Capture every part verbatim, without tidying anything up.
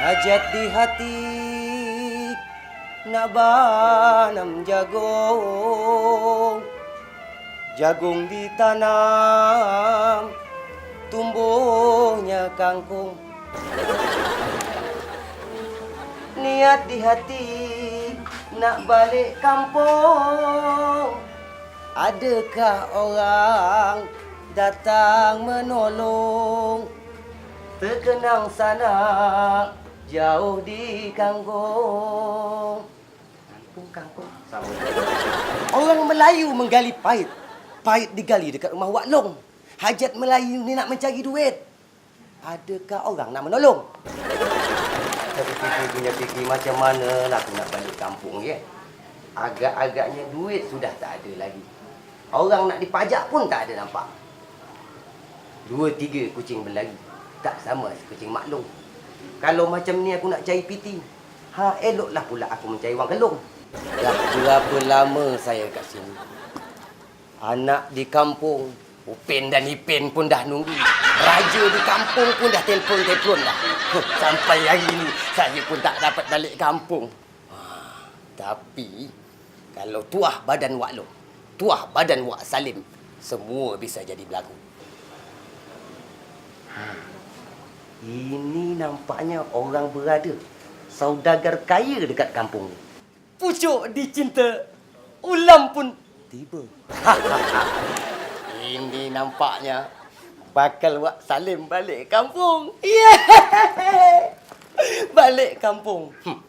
Hajat di hati nak banam jagung, jagung ditanam, tumbuhnya kangkung. Niat di hati nak balik kampung, adakah orang datang menolong? Terkenang sanak jauh di kampung. Kampung, kampung. Sama. Orang Melayu menggali parit. Parit digali dekat rumah Wak Long. Hajat Melayu ni nak mencari duit. Adakah orang nak menolong? Tapi Piti punya Piti, macam manolah aku nak balik kampung, ye? Agak-agaknya duit sudah tak ada lagi. Orang nak dipajak pun tak ada nampak. Dua tiga kucing berlari, tak sama si kucing maklum. Kalau macam ni aku nak cari Piti, ha, eloklah pula aku mencari wang kelong. Dah berapa lama saya kat sini? Anak di kampung, Upin dan Ipin pun dah nunggu. Raja di kampung pun dah telpon-telpon dah. Sampai hari ni, saya pun tak dapat balik kampung. Tapi, kalau tuah badan Wak Long, tuah badan Wak Salim, semua bisa jadi belagu. Ha, ini nampaknya orang berada, saudagar kaya dekat kampung ni. Pucuk dicinta, ulam pun tiba. Ini nampaknya bakal Wak Salim balik kampung. Yeay! Balik kampung. Hmm.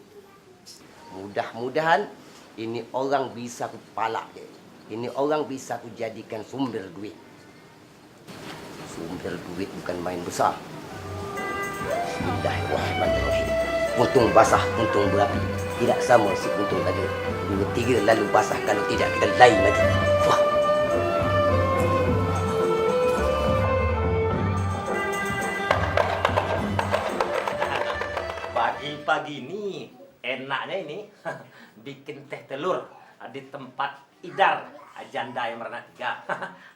Mudah-mudahan ini orang bisa ku palak je. Ini orang bisa ku jadikan sumber duit. Sumber duit bukan main besar. Bismillahirrahmanirrahim. Untung basah, untung berapi. Tidak sama si untung tadi. Dua tiga lalu basah, kalau tidak kita lain lagi. Wah. Pagi-pagi ni enaknya ini bikin teh telur di tempat Idar, janda yang beranak tiga.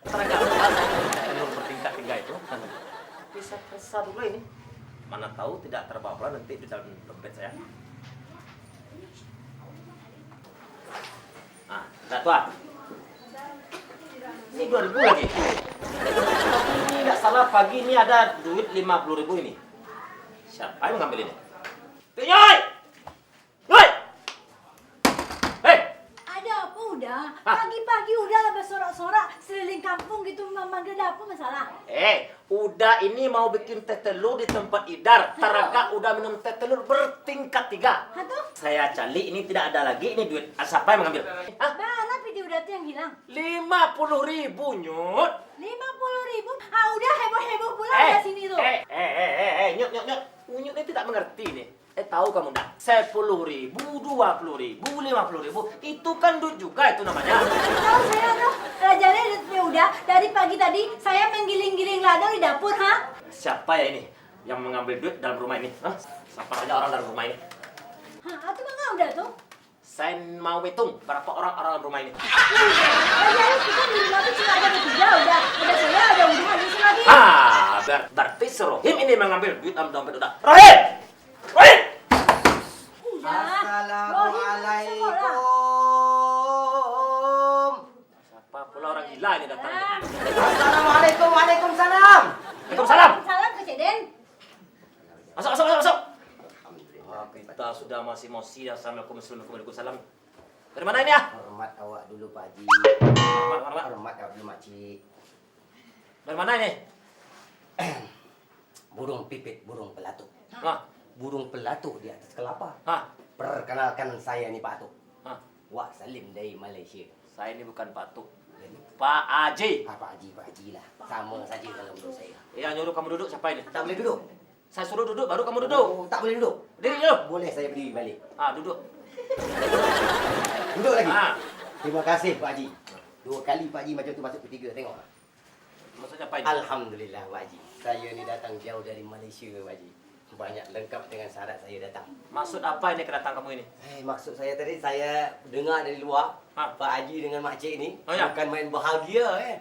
Teragak pula saya telur bertingkat tiga itu. Tapi saya periksa dulu ini. Mana tahu tidak terbawa pulang nanti di dalam dompet saya. Nah, dah tuh, ah. Ini dua ribu lagi. Tapi ini tidak salah, pagi ini ada duit lima puluh ribu ini. Siapa yang mengambil ini? Tuyul! Woi! Hei! Ada apa, Uda? Hah? Pagi-pagi Uda lah bersorak-sorak sekeliling kampung gitu, memanggil, ada apa masalah? Eh, Uda ini mau bikin teh telur di tempat Idar. Hah? Taragak Uda minum teh telur bertingkat tiga. Hah, tuh? Saya cari ini tidak ada lagi ini duit. Ah, siapa yang mengambil? Hah? Bara piti Uda tu yang hilang? Lima puluh ribu, Nyut. Lima puluh ribu? Ah, Uda heboh-heboh pula Uda sini tu. Eh, eh, eh, eh, eh, Nyut, Nyut, Nyut. Unyut ni tidak mengerti ni. Eh, tahu kamu ndak? Sepuluh ribu, dua puluh ribu, lima puluh ribu, itu kan duit juga itu namanya. Tahu saya tuh, raja duitnya Uda. Dari pagi tadi saya menggiling-giling lado di dapur, ha? Siapa ya ini yang mengambil duit dalam rumah ini? Hah? Siapa saja orang dalam rumah ini? Hah, itu mah Uda tuh. Saya mau hitung berapa orang, orang dalam rumah ini. Raja, kita di rumah tuh cuma ada bertiga, Uda. Ada saya, ada Uda, ada si Rohim. Ah, ber-, berarti si Rohim ini mengambil duit dalam dompet Uda. Rohim! Rohim! Uda, Rohim masuk sekolah. Assalamualaikum. Siapa pula orang gila ini datang ini? Assalamualaikum, waalaikumsalam. Waalaikumsalam. Salam ke Cik Den. Masuk, masuk, masuk, masuk. Ah, kita sudah masih mosi, assalamualaikum, assalamualaikum, waalaikumsalam. Dari mana ini, ah? Hormat awak dulu, Pak Haji. Hormat, hormat. Hormat awak dulu, Makcik. Dari mana ini? Burung pipit, burung pelatuk. Hah? Burung pelatuk di atas kelapa. Hah? Perkenalkan, saya ni Pak Atuk. Hah? Wak Salim dari Malaysia. Saya ni bukan Pak Atuk. Jadi? Pak Haji. Ah, Pak Haji, Pak Haji lah. Sama saja kalau menurut saya. Yang nyuruh kamu duduk siapa ini? Tak boleh duduk. Saya suruh duduk, baru kamu duduk. Oh, tak boleh duduk? Berdiri dulu. Boleh saya berdiri balik. Ah, duduk. Duduk lagi. Ah. Terima kasih, Pak Haji. Dua kali Pak Haji macam tu masuk ketiga, tengok. Maksudnya apa ini? Alhamdulillah, Pak Haji. Saya ni datang jauh dari Malaysia, Pak Haji. Banyak lengkap dengan syarat saya datang. Maksud apa ini kedatangan kamu ini? Eh, maksud saya tadi, saya dengar dari luar, ha, Pak Haji dengan Makcik ni, oh, ya, bukan main bahagia, eh.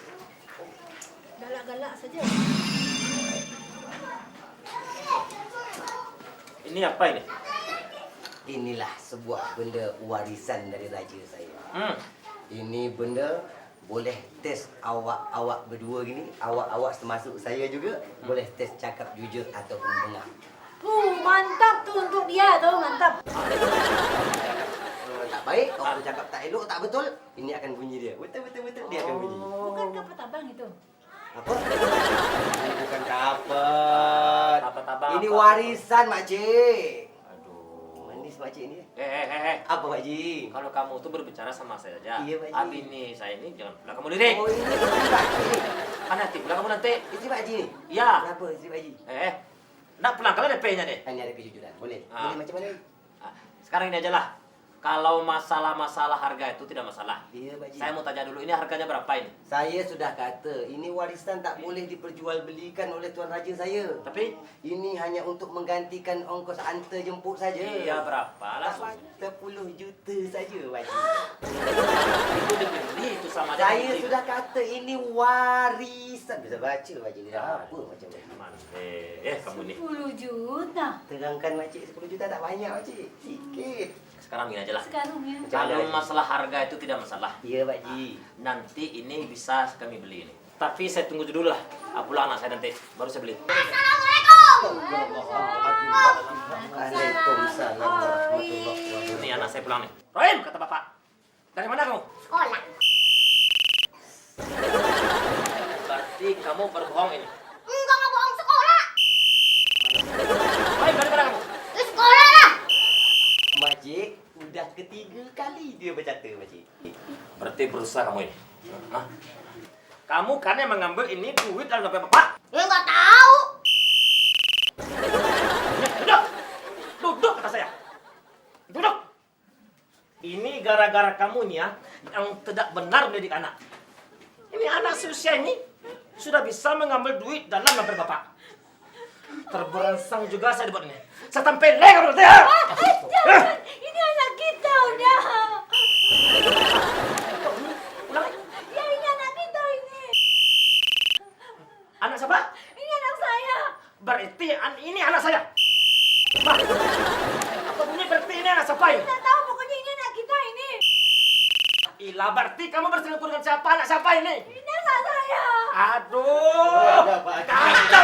Galak-galak saja. Ini apa ini? Inilah sebuah benda warisan dari raja saya. Hmm. Ini benda boleh tes awak-awak berdua gini, awak-awak termasuk saya juga, hmm, boleh tes cakap jujur ataupun bengak. Huh, mantap tu untuk dia tu, mantap. Kalau tak baik, kalau cakap tak elok, tak betul, ini akan bunyi dia. Betul, betul, betul, dia akan bunyi. Bukan kapet abang itu? Apa? Ini bukan kapet. Kapet abang. Ini apa? Warisan, Makcik. Aduh. Manis, Makcik, ni. Eh, eh, eh, eh. Apa, Pak Haji? Kalau kamu tu berbicara sama saya aja. Iya, Pak Haji. Abih ni saya ni jangan pula kamu lirik. Oh, ini istri Pak Haji ni. Kan hati pula kamu nanti. Istri Pak Haji ni? Iya. Kenapa istri Pak Haji? Eh, eh. Nak pulang kalau D P-nya ni. Ini ada kejujuran. Boleh. Ah. Boleh macam mana? Ah, sekarang ini ajalah. Kalau masalah-masalah harga itu tidak masalah. Iya, Pak Haji. Saya mau tanya dulu, ini harganya berapa ini? Saya sudah kata, ini warisan tak boleh diperjualbelikan oleh tuan raja saya. Tapi? Ini hanya untuk menggantikan ongkos antar jemput saja. Iya, berapa lah? Sepuluh juta saja, Pak Haji. Itu dibeli itu sama aja. Saya sudah kata, ini warisan. Bisa baca, Pak Haji. Ini apa macam ni? Eh, eh, kamu ni. Sepuluh juta. Terangkan, Makcik, sepuluh juta tak banyak, Makcik. Sikit. Sekarang gini aja lah. Sekarang ya. Kalau masalah harga itu tidak masalah. Iya, Pak Ji. Nanti ini bisa kami beli ini. Tapi saya tunggu dulu lah. Ah, pulang anak saya nanti, baru saya beli. Assalamualaikum. Waalaikumsalam warahmatullahi wabarakatuh. Ini anak saya pulang nih. Rohim, kata bapak. Dari mana kamu? Sekolah. Berarti kamu berbohong ini? Enggak, enggak bohong, sekolah. Baik, dari mana kamu? Sekolah lah. Makcik, udah ketiga kali dia bercata, Makcik. Berarti berusaha kamu ini. Hah? Kamu kan yang mengambil ini duit dalam dompet bapak? Ya, enggak tahu. Duduk. Duduk kata saya. Duduk. Ini gara-gara kamu ni ya, yang tidak benar mendidik anak. Ini anak seusia ini sudah bisa mengambil duit dalam dompet bapak. Terberangsang juga saya dibuat ini. Saya tampeleng kamu nanti ya. Ah, ah, jangan. Ini anak kita, udah. Ulang. Ya, ini anak kita ini. Anak siapa? Ini anak saya. Berarti an-, ini anak saya. Bah, apa bunyi berarti ini anak siapa ini? Tidak tahu, pokoknya ini anak kita ini. Ilah, berarti kamu berselingkuh dengan siapa? Anak siapa ini? Ini anak saya. Aduh. Kacau.